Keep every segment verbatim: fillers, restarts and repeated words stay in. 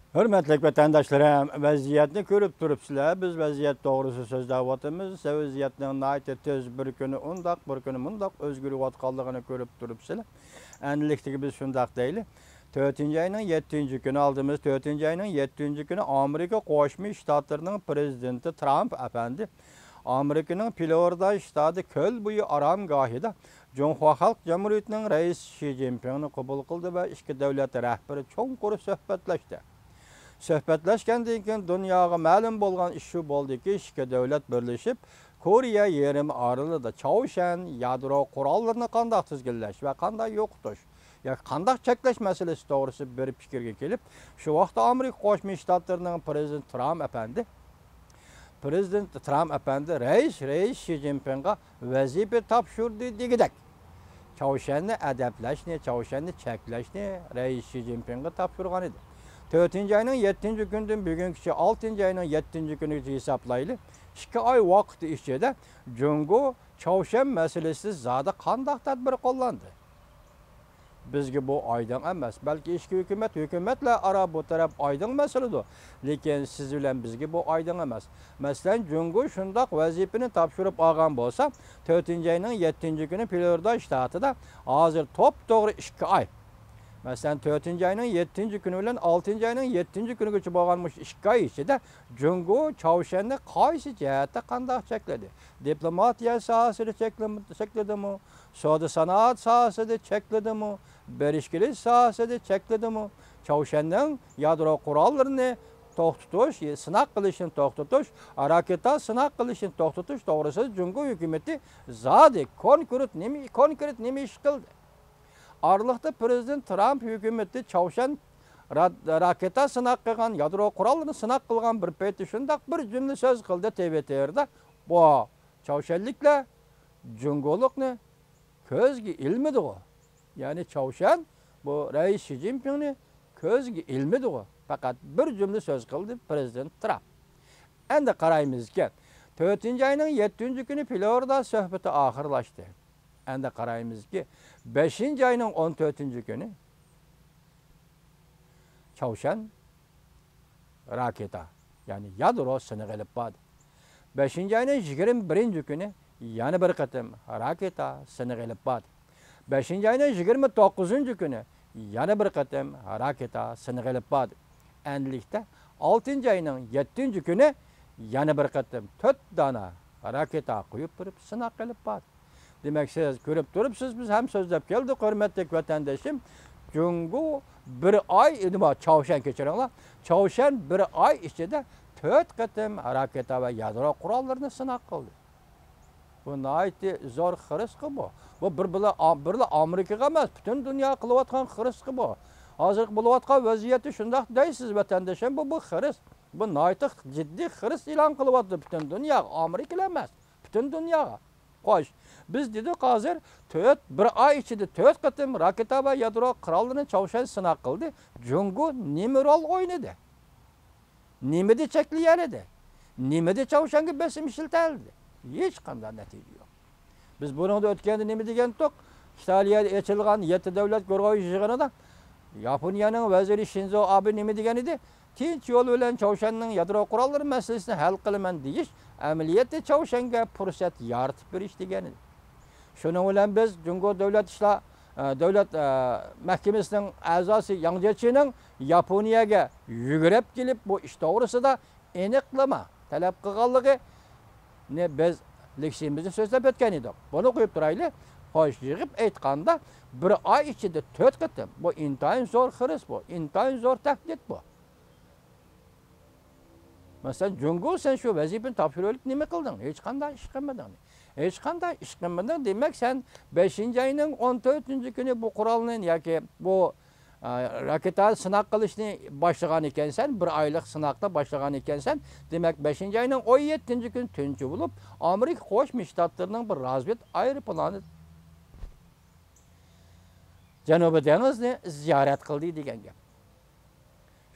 ھۆرمەتلىك ۋەتەنداشلىرىم، ۋەزىيەتنى كۆرۈپ تۇرۇپسىلەر. بىز ۋەزىيەت توغرىسىدا سۆزلەۋاتىمىز. ۋەزىيەتنىڭ ناھايىتى تېز، بىر كۈنى ئۇنداق، بىر كۈنى مۇنداق ئۆزگىرىۋاتقانلىقىنى كۆرۈپ تۇرۇپسىلەر. ئەنىلىكتىكى بىز شۇنداق دەيلى. تۆتىنچى ئاينىڭ يەتتىنچى كۈنى، ئالدىمىز تۆتىنچى ئاينىڭ يەتتىنچى كۈنى ئامېرىكا قوشما شتاتلىرىنىڭ پرېزىدېنتى ترامپ ئەپەندى ئامېرىكىنىڭ فلورىدا شتاتى كۆل بويى ئارامگاھىدا جۇڭخۇا خەلق جۇمھۇرىيىتىنىڭ رەئىسى شى جىنپىڭنى قوبۇل قىلدى ۋە ئىككى دۆلەت رەھبىرى چوڭقۇر سۆھبەتلەشتى. سۆھبەتلەشكەندىن كېيىن دۇنياغا مەلۇم بولغان ئىش شۇ بولدىكى، ئىككى دۆلەت بىرلىشىپ كورېيە يېرىم ئارىلىدا چاۋشيەن يادرو قوراللىرىنى قانداق تىزگىنلەش ۋە قانداق يوقىتىش ياكى قانداق چەكلەش مەسىلىسى توغرىسىدا بىر پىكىرگە كېلىپ، شۇ ۋاقىتتا ئامېرىكا قوشما شتاتلىرىنىڭ پرېزىدېنتى ترامپ ئەپەندى، پرېزىدېنت ترامپ ئەپەندى رەئىس، رەئىس شى جىنپىڭغا ۋەزىپە تاپشۇردى دېگۈدەك، چاۋشيەننى ئەدەپلەشنى، چاۋشيەننى چەكلەشنى رەئىس شى جىنپىڭغا تاپشۇرغان ئىدى. تۆتىنچى ئاينىڭ يەتتىنچى كۈنىدىن بۈگۈنگىچە، ئالتىنچى ئاينىڭ يەتتىنچى كۈنىگىچە ھېسابلايلى. ئىككى ئاي ۋاقىت ئىچىدە جۇڭگو چاۋشيەن مەسىلىسىدە زادى قانداق تەدبىر قوللاندى؟ بىزگە بۇ ئايدىڭ ئەمەس. بەلكى ئىچكى ھۆكۈمەت، ھۆكۈمەتلەر ئارا بۇ تەرەپ ئايدىڭ مەسىلىدۇ. لېكىن سىز بىلەن بىزگە بۇ ئايدىڭ ئەمەس. مەسىلەن، جۇڭگو شۇنداق ۋەزىپىنى تاپشۇرۇپ ئالغان بولسا، تۆتىنچى ئاينىڭ يەتتىنچى كۈنى فلورىدا شتاتىدا ھازىر توپتوغرا ئىككى ئاي. مەسىلەن، تۆتىنچى ئاينىڭ يەتتىنچى كۈنى بىلەن ئالتىنچى ئاينىڭ يەتتىنچى كۈنىگىچە بولغان مۇشۇ ئىككى ئاي ئىچىدە جۇڭگو چاۋشيەننى قايسى جەھەتتە قانداق چەكلىدى؟ دىپلوماتىيە ساھەسىدە چەكلىم-، چەكلىدىمۇ؟ سودا سانائەت ساھەسىدە چەكلىدىمۇ؟ بېرىش كېلىش ساھەسىدە چەكلىدىمۇ؟ چاۋشيەننىڭ يادرو قوراللىرىنى توختىتىش، سىناق قىلىشنى توختىتىش، راكېتا سىناق قىلىشنى توختىتىش توغرىسىدا جۇڭگو ھۆكۈمىتى زادى كونكرېت نېمە، كونكرېت نېمە ئىش قىلدى؟ ئارىلىقتا پرېزىدېنت ترامپ ھۆكۈمىتى چاۋشيەن را-، راكېتا سىناق قىلغان، يادرو قوراللىرىنى سىناق قىلغان بىر پېتى شۇنداق بىر جۈملە سۆز قىلدى تىۋىتتېردا، بۇ چاۋشيەنلىكلەر جۇڭگولۇقنى كۆزگە ئىلمىدىغۇ؟ يەنى چاۋشيەن بۇ رەئىس شى جىنپىڭنى كۆزگە ئىلمىدىغۇ؟ پەقەت بىر جۈملە سۆز قىلدى پرېزىدېنت ترامپ. ئەمدى قارايمىزكى، تۆتىنچى ئاينىڭ يەتتىنچى كۈنى فلورىدا سۆھبىتى ئاخىرلاشتى. ئەمدى قارايمىزكى، بەشىنچى ئاينىڭ ئون تۆتىنچى كۈنى چاۋشيەن راكېتا، يەنى يادرو سىنىقى ئېلىپ باردى. بەشىنچى ئاينىڭ يىگىرمە بىرىنچى كۈنى يەنە بىر قېتىم راكېتا سىنىقى ئېلىپ باردى. بەشىنچى ئاينىڭ يىگىرمە توققۇزىنچى كۈنى يەنە بىر قېتىم راكېتا سىنىقى ئېلىپ باردى. ئەنىلىكتە ئالتىنچى ئاينىڭ يەتتىنچى كۈنى يەنە بىر قېتىم تۆت دانە راكېتا قويۇپ بېرىپ سىناق قىلىپ باردى. دېمەك، سىز كۆرۈپ تۇرۇپسىز، بىز ھەم سۆزلەپ كەلدۇق، ھۆرمەتلىك ۋەتەندىشىم. جۇڭگو بىر ئاي، نېمە، چاۋشيەن، كەچۈرۈڭلار، چاۋشيەن بىر ئاي ئىچىدە تۆت قېتىم راكېتا ۋە يادرو قوراللىرىنى سىناق قىلدى. بۇ ناھايىتى زور خىرىسقى بۇ. بۇ بىر، بىرلا، بىرلا ئامېرىكىغا ئەمەس، پۈتۈن دۇنياغا قىلىۋاتقان خىرىسقى بۇ. ھازىرقى بولۇۋاتقان ۋەزىيەتتە شۇنداق دەيسىز، ۋەتەندىشىم، بۇ، بۇ خىرىس. بۇ ناھايىتى جىددىي خىرىس ئېلان قىلىۋاتىدۇ پۈتۈن دۇنياغا، ئامېرىكىلا ئەمەس، پۈتۈن دۇنياغا. خوش، بىز دېدۇق ھازىر تۆت، بىر ئاي ئىچىدە تۆت قېتىم راكېتا ۋە يادرو قوراللىرىنى چاۋشيەن سىناق قىلدى. جۇڭگو نېمە رول ئوينىدى؟ نېمىدە چەكلىيەلىدى؟ نېمىدە چاۋشيەنگە بېسىم ئىشلىتەلىدى؟ ھېچقانداق نەتىجە يوق. بىز بۇنىڭدا ئۆتكەندە نېمە دېگەنتۇق؟ ئىتالىيەدە ئېچىلغان يەتتە دەۋلەت گۇرۇھى يىغىنىدا ياپونىيەنىڭ ۋەزىرى شىنزو ئابې نېمە دېگەن ئىدى؟ تىنچ يول بىلەن چاۋشيەننىڭ يادرو قوراللىرى مەسىلىسىنى ھەل قىلىمەن دېيىش ئەمەلىيەتتە چاۋشيەنگە پۇرسەت يارىتىپ بېرىش دېگەن ئىدى. شۇنىڭ بىلەن بىز جۇڭگو دۆلەت ئىشلار، ئە، دۆلەت، ئە، مەھكىمىسىنىڭ ئەزاسى ياڭ جيېچىنىڭ ياپونىيەگە يۈگرەپ كېلىپ، بۇ ئىش توغرىسىدا ئېنىقلىما تەلەپ قىلغانلىقىنى بىز لېكسىيىمىزدا سۆزلەپ ئۆتكەن ئىدۇق. بۇنى قويۇپ تۇرايلى. خوش، يىغىپ ئېيتقاندا، بىر ئاي ئىچىدە تۆت قېتىم. بۇ ئىنتايىن زور خىرىس بۇ، ئىنتايىن زور تەھدىت بۇ. مەسىلەن، جۇڭگو، سەن شۇ ۋەزىپىنى تاپشۇرۇۋېلىپ نېمە قىلدىڭ؟ ھېچقانداق ئىش قىلمىدىڭ. ھېچقانداق ئىش قىلمىدىڭ. دېمەك، سەن بەشىنچى ئاينىڭ ئون تۆتىنچى كۈنى بۇ قورالنى ياكى بۇ، ئا، راكېتا سىناق قىلىشنى باشلىغان ئىكەنسەن، بىر ئايلىق سىناقنى باشلىغان ئىكەنسەن. دېمەك، بەشىنچى ئاينىڭ ئون يەتتىنچى كۈنى تۈنچە بولۇپ، ئامېرىكا قوشما شتاتلىرىنىڭ بىر رازۋېد ئايروپىلانى جەنۇبىي دېڭىزنى زىيارەت قىلدى دېگەن گەپ.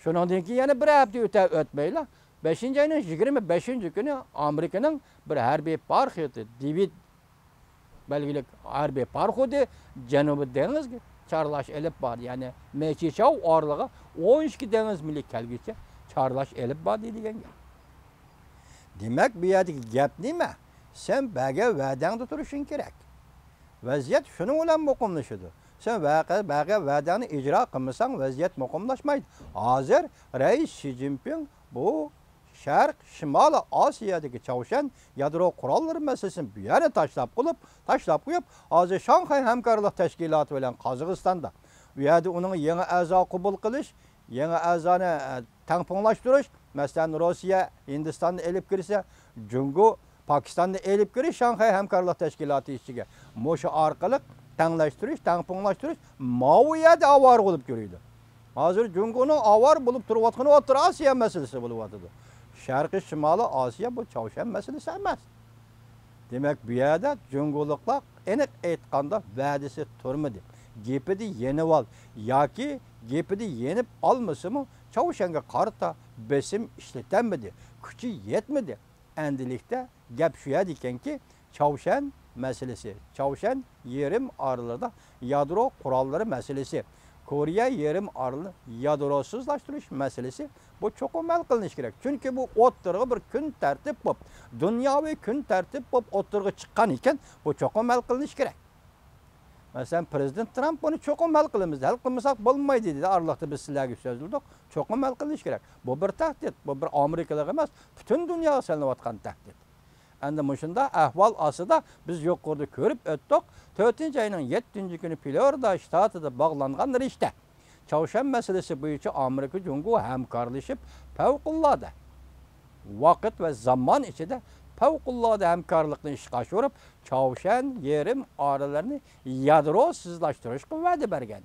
شۇنىڭدىن كېيىن يەنە بىر ھەپتە ئۆتە-، ئۆتمەيلا، بەشىنچى ئاينىڭ يىگىرمە بەشىنچى كۈنى ئامېرىكىنىڭ بىر ھەربىي پاراخوتى، دېۋىد بەلگىلىك ھەربىي پاراخوتى جەنۇبىي دېڭىزگە چارلاش ئېلىپ باردى. يەنى مېچىچاۋ ئارىلىغا ئون ئىككى دېڭىز مىلى كەلگۈچە چارلاش ئېلىپ باردى دېگەن گەپ. دېمەك، بۇ يەردىكى گەپ نېمە؟ سەن بەرگەن ۋەدەڭدە تۇرۇشۇڭ كېرەك. ۋەزىيەت شۇنىڭ بىلەن مۇقىملىشىدۇ. سەن ۋەقە-، بەرگەن ۋەدەڭنى ئىجرا قىلمىساڭ، ۋەزىيەت مۇقىملاشمايدۇ. ھازىر رەئىس شى جىنپىڭ بۇ شەرق، شىمالىي ئاسىيادىكى چاۋشيەن يادرو قوراللىرى مەسىلىسىنى بۇ يەردە تاشلاپ قويۇپ، تاشلاپ قويۇپ، ھازىر شاڭخەي ھەمكارلىق تەشكىلاتى بىلەن قازاقىستاندا، ئۇ يەردە ئۇنىڭ يېڭى ئەزا قوبۇل قىلىش، يېڭى ئەزانى، ئە، تەڭپۇڭلاشتۇرۇش، مەسىلەن، روسىيە ھىندىستاننى ئېلىپ كىرسە، جۇڭگو پاكىستاننى ئېلىپ كىرىش شاڭخەي ھەمكارلىق تەشكىلاتى ئىچىگە. مۇشۇ ئارقىلىق تەڭلەشتۈرۈش، تەڭپۇڭلاشتۇرۇش ماۋۇ يەردە ئاۋارە بولۇپ يۈرىدۇ. ھازىر جۇڭگونىڭ ئاۋارە بولۇپ تۇرۇۋاتقىنى ئوتتۇرا ئاسىيا مەسىلىسى بولۇۋاتىدۇ. شەرقىي شىمالىي ئاسىيا بۇ چاۋشيەن مەسىلىسى ئەمەس. دېمەك، بۇ يەردە جۇڭگولۇقلار ئېنىق ئېيتقاندا ۋەدىسى تۇرمىدى. گېپىدە يېنىۋال ياكى گېپىدە يېنىپ ئالمىسىمۇ، چاۋشيەنگە قارىتا بېسىم ئىشلىتەلمىدى، كۈچى يەتمىدى. ئەمدىلىكتە گەپ شۇ يەردە ئىكەنكى، چاۋشيەن مەسىلىسى، چاۋشيەن يېرىم ئارىلىدا يادرو قوراللىرى مەسىلىسى، كورېيە يېرىم ئارىلىنى يادروسىزلاشتۇرۇش مەسىلىسى، بۇ چوقۇم ھەل قىلىنىشى كېرەك. چۈنكى بۇ ئوتتۇرىغا بىر كۈن تەرتىپ بولۇپ، دۇنياۋى كۈن تەرتىپ بولۇپ ئوتتۇرىغا چىققان ئىكەن، بۇ چوقۇم ھەل قىلىنىشى كېرەك. مەسىلەن، پرېزىدېنت ترامپ بۇنى چوقۇم ھەل قىلىمىز، ھەل قىلمىساق بولمايدۇ دېدى. ئارىلىقتا بىز سىلەرگە سۆزلىدۇق، چوقۇم ھەل قىلىنىشى كېرەك. بۇ بىر تەھدىت، بۇ بىر ئامېرىكىلىق ئەمەس، پۈتۈن دۇنياغا سېلىنىۋاتقان تەھدىت. ئەمدى مۇشۇنداق ئەھۋال ئاستىدا بىز يۇقىرىدا كۆرۈپ ئۆتتۇق، تۆتىنچى ئاينىڭ يەتتىنچى كۈنى فلورىدا شتاتىدا باغلانغان رىشتە. چاۋشيەن مەسىلىسى بويىچە ئامېرىكا جۇڭگو ھەمكارلىشىپ پەۋقۇلئاددە ۋاقىت ۋە زامان ئىچىدە پەۋقۇلئاددە ھەمكارلىقنى ئىشقا ئاشۇرۇپ، چاۋشيەن يېرىم ئارىلىرىنى يادروسىزلاشتۇرۇشقا ۋەدە بەرگەن.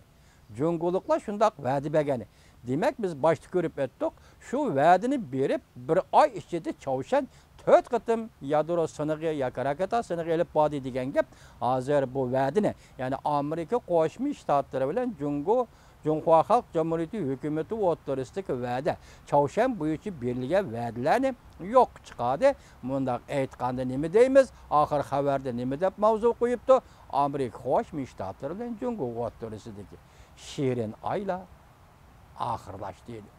جۇڭگولۇقلار شۇنداق ۋەدە بەرگەن. دېمەك، بىز باشتا كۆرۈپ ئۆتتۇق، شۇ ۋەدىنى بېرىپ، بىر ئاي ئىچىدە چاۋشيەن تۆت قېتىم يادرو سىنىقى ياكى راكېتا سىنىقى ئېلىپ باردى دېگەن گەپ. ھازىر بۇ ۋەدىنى، يەنى ئامېرىكا قوشما شتاتلىرى بىلەن جۇڭگو، جۇڭخۇا خەلق جۇمھۇرىيىتى ھۆكۈمىتى ئوتتۇرىسىدىكى ۋەدە، چاۋشيەن بويىچە بېرىلگەن ۋەدىلەرنى يوققا چىقاردى. مۇنداق ئېيتقاندا نېمە دەيمىز؟ ئاخىر خەۋەردە نېمە دەپ ماۋزۇ قويۇپتۇ؟ ئامېرىكا قوشما شتاتلىرى بىلەن جۇڭگو ئوتتۇرىسىدىكى شېرىن ئايلار ئاخىرلاشتى دېدى.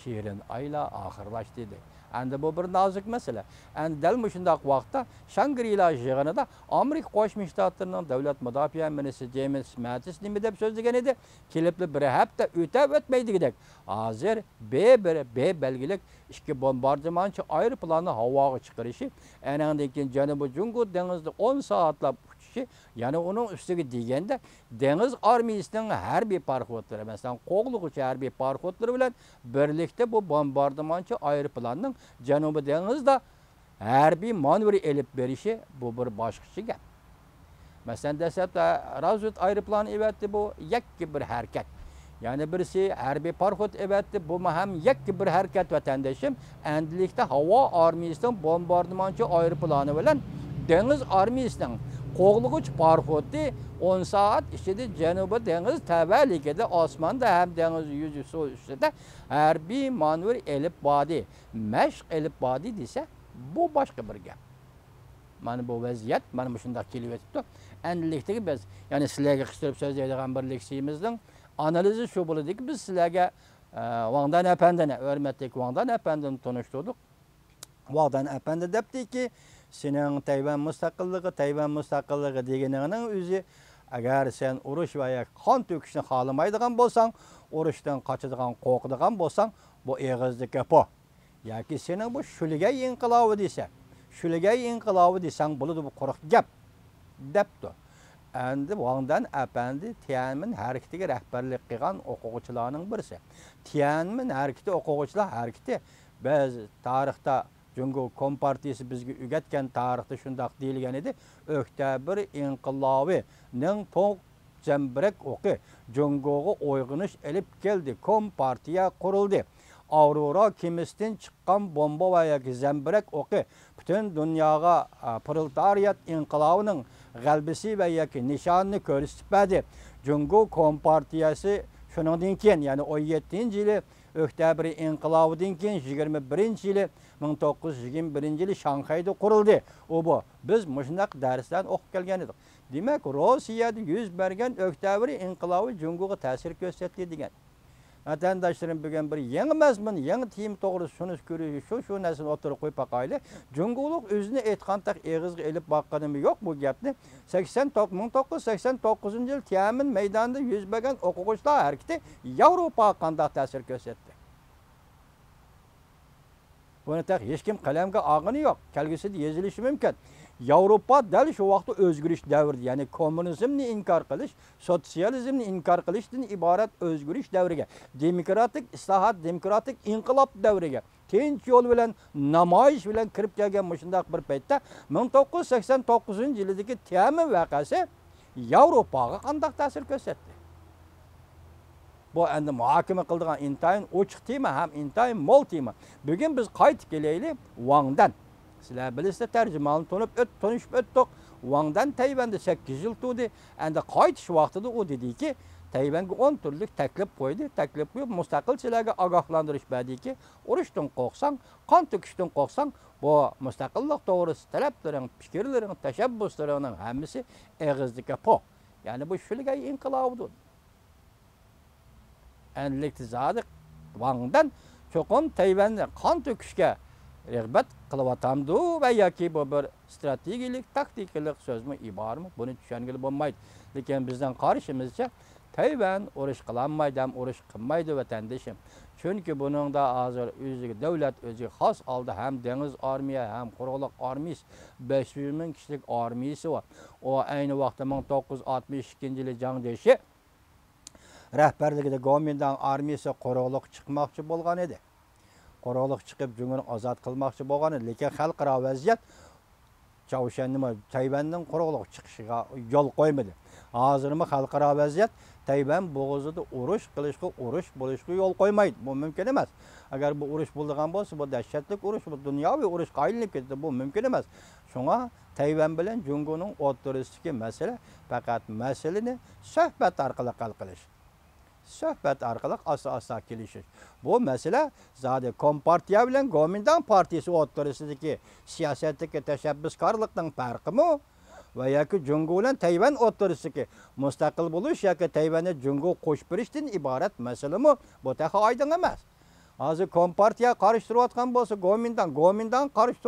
شېرىن ئايلار ئاخىرلاشتى دېدى. ئەمدى بۇ بىر نازۇك مەسىلە. ئەمدى دەل مۇشۇنداق ۋاقىتتا شاڭگرىلا يىغىنىدا ئامېرىكا قوشما شتاتلىرىنىڭ دۆلەت مۇداپىئە مىنىستىرى جېيمىس ماتىس نېمە دەپ سۆزلىگەن ئىدى؟ كېلىپلا بىر ھەپتە ئۆتەپ ئۆتمەي دېگۈدەك، ھازىر بىر، بىر، بىر بەلگىلىك ئىككى بومباردىمانچى ئايروپىلاننى ھاۋاغا چىقىرىشى، ئەنەڭدىن كېيىن جەنۇبىي جۇڭگو دېڭىزىدا ئون سائەتلەپ ئۇچۇشى، يەنە ئۇنىڭ ئۈستىگە دېگەندە دېڭىز ئارمىيىسىنىڭ ھەربىي پاراخوتلىرى، مەسىلەن، قوغلىغۇچى ھەربىي پاراخوتلىرى بىلەن بىرلىكتە بۇ بومباردىمانچى ئايروپىلاننىڭ جەنۇبىي دېڭىزدا ھەربىي مانېۋىر ئېلىپ بېرىشى، بۇ بىر باشقىچە گەپ. مەسىلەن، دەسلەپتە رازۋېد ئايروپىلانى ئەۋەتتى، بۇ يەككە بىر ھەرىكەت. يەنە بىرسى ھەربىي پاراخوت ئەۋەتتى، بۇمۇ ھەم يەككە بىر ھەرىكەت، ۋەتەندىشىم. ئەمدىلىكتە ھاۋا ئارمىيىسىنىڭ بومباردىمانچى ئايروپىلانى بىلەن دېڭىز ئارمىيىسىنىڭ قوغلىغۇچ پاراخوتى ئون سائەت ئىچىدە جەنۇبىي دېڭىز تەۋەلىكىدە ئاسماندا ھەم دېڭىز يۈزى سۇ ئۈستىدە ھەربىي مانېۋىر ئېلىپ باردى، مەشىق ئېلىپ باردى دېسە، بۇ باشقا بىر گەپ. مانا بۇ ۋەزىيەت مانا مۇشۇنداق كېلىۋېتىپتۇ. ئەمدىلىكتىكى بىز، يەنى سىلەرگە قىستۇرۇپ سۆزلەيدىغان بىر لېكسىيىمىزنىڭ ئانالىزى شۇ بولىدۇكى، بىز سىلەرگە، ئە، ۋاڭدان ئەپەندىنى، ھۆرمەتلىك ۋاڭدان ئەپەندىنى تونۇشتۇردۇق. ۋاڭدان ئەپەندى دەپتىكى، سېنىڭ تەيۋەن مۇستەقىللىقى، تەيۋەن مۇستەقىللىقى دېگىنىڭنىڭ ئۆزى، ئەگەر سەن ئۇرۇش ۋە ياكى قان تۆكۈشنى خالىمايدىغان بولساڭ، ئۇرۇشتىن قاچىدىغان، قورقىدىغان بولساڭ، بۇ ئېغىزدىكى گەپۇ. ياكى سېنىڭ بۇ شۆلگەي ئىنقىلابى دېسە، شۆلگەي ئىنقىلابى دېسەڭ بولىدۇ، بۇ قۇرۇق گەپ، دەپتۇ. ئەمدى ۋاڭدان ئەپەندى تيەنئەنمېن ھەرىكىتىگە رەھبەرلىك قىلغان ئوقۇغۇچىلارنىڭ بىرسى. تيەنئەنمېن ھەرىكىتى ئوقۇغۇچىلار ھەرىكىتى، بىز تارىختا جۇڭگو كومپارتىيىسى بىزگە ئۆگەتكەن تارىختا شۇنداق دېيىلگەن ئىدى، ئۆكتەبىر ئىنقىلابىنىڭ توق زەمبىرەك ئوقى جۇڭگوغا ئويغىنىش ئېلىپ كەلدى، كومپارتىيە قۇرۇلدى. ئاۋرورا كېمىسىدىن چىققان بومبا ۋە ياكى زەمبىرەك ئوقى پۈتۈن دۇنياغا، ئا، پرولېتارىيات ئىنقىلابىنىڭ غەلىبىسى ۋە ياكى نىشانىنى كۆرسىتىپ بەردى. جۇڭگو كومپارتىيەسى شۇنىڭدىن كېيىن، يەنى ئون يەتتىنچى يىلى ئۆكتەبىر ئىنقىلابىدىن كېيىن، يىگىرمە بىرىنچى يىلى، مىڭ توققۇز يۈز يىگىرمە بىرىنچى يىلى شاڭخەيدە قۇرۇلدى. ئۇ بۇ. بىز مۇشۇنداق دەرسلەرنى ئوقۇپ كەلگەن ئىدۇق. دېمەك، روسىيەدە يۈز بەرگەن ئۆكتەبىر ئىنقىلابى جۇڭگوغا تەسىر كۆرسەتتى دېگەن. ۋەتەنداشلىرىم، بۈگۈن بىر يېڭى مەزمۇن، يېڭى تېما توغرىسىدا شۇنى كۆرۈ-، شۇ، شۇ نەرسىنى ئوتتۇرىغا قويۇپ باقايلى. جۇڭگولۇق ئۆزىنى ئېيتقاندەك ئېغىزغا ئېلىپ باققىنىمۇ يوق بۇ گەپنى. سەكسەن توققۇز، مىڭ توققۇز يۈز سەكسەن توققۇزىنچى يىل تيەنئەنمېن مەيدانىدا يۈز بەرگەن ئوقۇغۇچىلار ھەرىكىتى ياۋروپاغا قانداق تەسىر كۆرسەتتى؟ بۇنى تېخى ھېچكىم قەلەمگە ئالغىنى يوق. كەلگۈسىدە يېزىلىشى مۇمكىن. ياۋروپا دەل شۇ ۋاقىتتا ئۆزگىرىش دەۋرىدە، يەنى كوممۇنىزمنى ئىنكار قىلىش، سوتسىيالىزمنى ئىنكار قىلىشتىن ئىبارەت ئۆزگىرىش دەۋرىگە، دېموكراتىك ئىسلاھات، دېموكراتىك ئىنقىلاب دەۋرىگە، تىنچ يول بىلەن، نامايىش بىلەن كىرىپ كەلگەن مۇشۇنداق بىر پەيتتە، مىڭ توققۇز يۈز سەكسەن توققۇزىنچى يىلىدىكى تيەنئەنمېن ۋەقەسى ياۋروپاغا قانداق تەسىر كۆرسەتتى؟ بۇ ئەمدى مۇھاكىمە قىلىدىغان ئىنتايىن ئوچۇق تېما ھەم ئىنتايىن مول تېما. بۈگۈن بىز قايتىپ كېلەيلى، ۋاڭ دەن. سىلەر بىلىسىلەر، تەرجىمىھالنى تونۇپ ئۆت-، تونۇشۇپ ئۆتتۇق. ۋاڭ دەن تەيۋەندە سەككىز يىل تۇردى. ئەمدى قايتىش ۋاقتىدا ئۇ دېدىكى، تەيۋەنگە ئون تۈرلۈك تەكلىپ قويدى. تەكلىپ قويۇپ، مۇستەقىلچىلەرگە ئاگاھلاندۇرۇش بەردىكى، ئۇرۇشتىن قورقساڭ، قان تۆكۈشتىن قورقساڭ، بۇ مۇستەقىللىق توغرىسىدا تەلەپلىرىڭ، پىكىرلىرىڭ، تەشەببۇسلىرىڭنىڭ ھەممىسى ئېغىزدىكى پو. يەنى بۇ شۆلگەي ئىنقىلابىدۇر. ئەنلىكتە زادى ۋاڭ دەن چوقۇم تەيۋەننى قان تۆكۈشكە رىغبەت قىلىۋاتامدۇ ۋە ياكى بۇ بىر ئىستراتېگىيىلىك، تاكتىكىلىق سۆزمۇ ئىبارىمۇ؟ بۇنى چۈشەنگىلى بولمايدۇ. لېكىن بىزنىڭ قارىشىمىزچە، تەيۋەن ئۇرۇش قىلالمايدۇ ھەم ئۇرۇش قىلمايدۇ، ۋەتەندىشىم. چۈنكى بۇنىڭدا ھازىر ئۆزىگە دۆلەت، ئۆزىگە خاس ھالدا ھەم دېڭىز ئارمىيە، ھەم قۇرۇقلۇق ئارمىيىسى، بەش يۈز مىڭ كىشىلىك ئارمىيىسى بار. ئۇ ئەينى ۋاقىتتا مىڭ توققۇز يۈز ئاتمىش ئىككىنچى يىلى جاڭ جيېشى رەھبەرلىكىدە گومىنداڭ ئارمىيىسى قۇرۇقلۇققا چىقماقچى بولغان ئىدى. قۇرۇقلۇققا چىقىپ، جۇڭگونى ئازاد قىلماقچى بولغان ئىدى. لېكىن خەلقئارا ۋەزىيەت چاۋشيەننىمۇ، تەيۋەننىڭ قۇرۇقلۇققا چىقىشىغا يول قويمىدى. ھازىرمۇ خەلقئارا ۋەزىيەت تەيۋەن بوغۇزىدا ئۇرۇش قىلىشقا، ئۇرۇش بولۇشقا يول قويمايدۇ. بۇ مۇمكىن ئەمەس. ئەگەر بۇ ئۇرۇش بولىدىغان بولسا، بۇ دەھشەتلىك ئۇرۇش، بۇ دۇنياۋى ئۇرۇشقا ئايلىنىپ كېتىدۇ. بۇ مۇمكىن ئەمەس. شۇڭا تەيۋەن بىلەن جۇڭگونىڭ ئوتتۇرىسىدىكى مەسىلە پەقەت مەسىلىنى سۆھبەت ئارقىلىق ھەل قىلىش. سۆھبەت ئارقىلىق ئاستا-ئاستا كېلىشىش. بۇ مەسىلە زادى كومپارتىيە بىلەن گومىنداڭ پارتىيىسى ئوتتۇرىسىدىكى سىياسەتتىكى تەشەببۇسكارلىقنىڭ پەرقىمۇ؟ ۋە ياكى جۇڭگو بىلەن تەيۋەن ئوتتۇرىسىدىكى مۇستەقىل بولۇش ياكى تەيۋەننى جۇڭگوغا قوشۇپ بېرىشتىن ئىبارەت مەسىلىمۇ؟ بۇ تېخى ئايدىڭ ئەمەس. ھازىر كومپارتىيە قارشى تۇرۇۋاتقان بولسا، گومىنداڭ، گومىنداڭ قارشى